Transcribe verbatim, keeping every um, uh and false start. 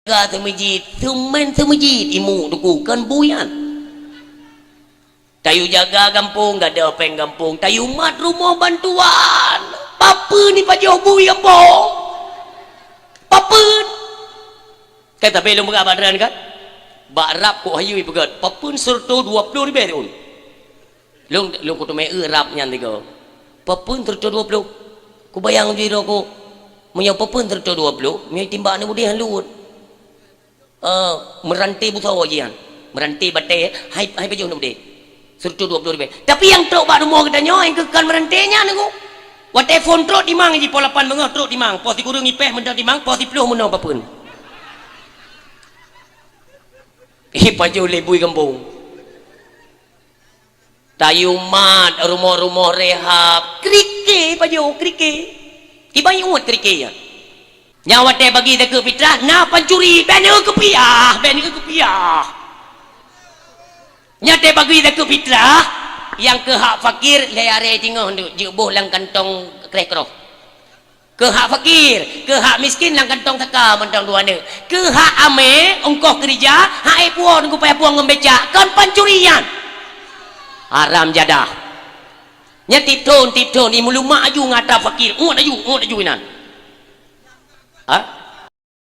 Jaga seumeujid, seumén seumeujid, imeum teungku, kon bui nyan. Tayue jaga gampông, gadôh péng gampông, tayue mat rumoh bantuan. Papeuen ipajoh bui gampông? Papeuen? Kan tapi lôn peugah bak droeneuh kan? Bak rab kok hayeu ipeugét, papeuen sireutoh dua ploh ribèe thôn. Lôn, lôn kuteumé eu rab nyan tiga. Papeuen sireutoh dua ploh? Kubayang jih droe ku. Meunyoe papeuen sireutoh dua ploh, meunyoe timbak aneuk udeh han luwot. Eh, meuranté busoe jih nyan. Meuranté batèe, hai, hai pajoh aneuk udeh. Sireutoh dua ploh ribèe. Tapi nyang trok bak rumoh geutanyoe, nyang keu kon meuranté nyan, Teungku. Watèe phôn trok timang jih, poh lapan beungoh trok timang, poh sikureueng ipèh meunoe timang, poh siploh meunoe papeuen. Ipajoh lé bui gampông. Tayue mat rumoh-rumoh rehab, krike pajoh, krike. Kiban uet krike nyan. Nyan watèe bagi zakeuet fitrah, na pancuri, bèk neukupiah, bèk neukupiah. Nyan watèe bagi zakeuet fitrah, nyang keu hak fakir, lhèe aré teungoh neuk jeuet boh lam kantong kreh keudroe. Keu hak fakir, keu hak miskin lam kantong saka mantong dua neuk. Keu hak amé, ongkoh keurija, hak éh puwoe, teungku payah puwoe ngon becak, kon pancuri nyan. Haram jadah. Nyan tiep thôn, tiep thôn, imeulumak aju ngon atra fakir, uet aju, uet aju inan. Ha?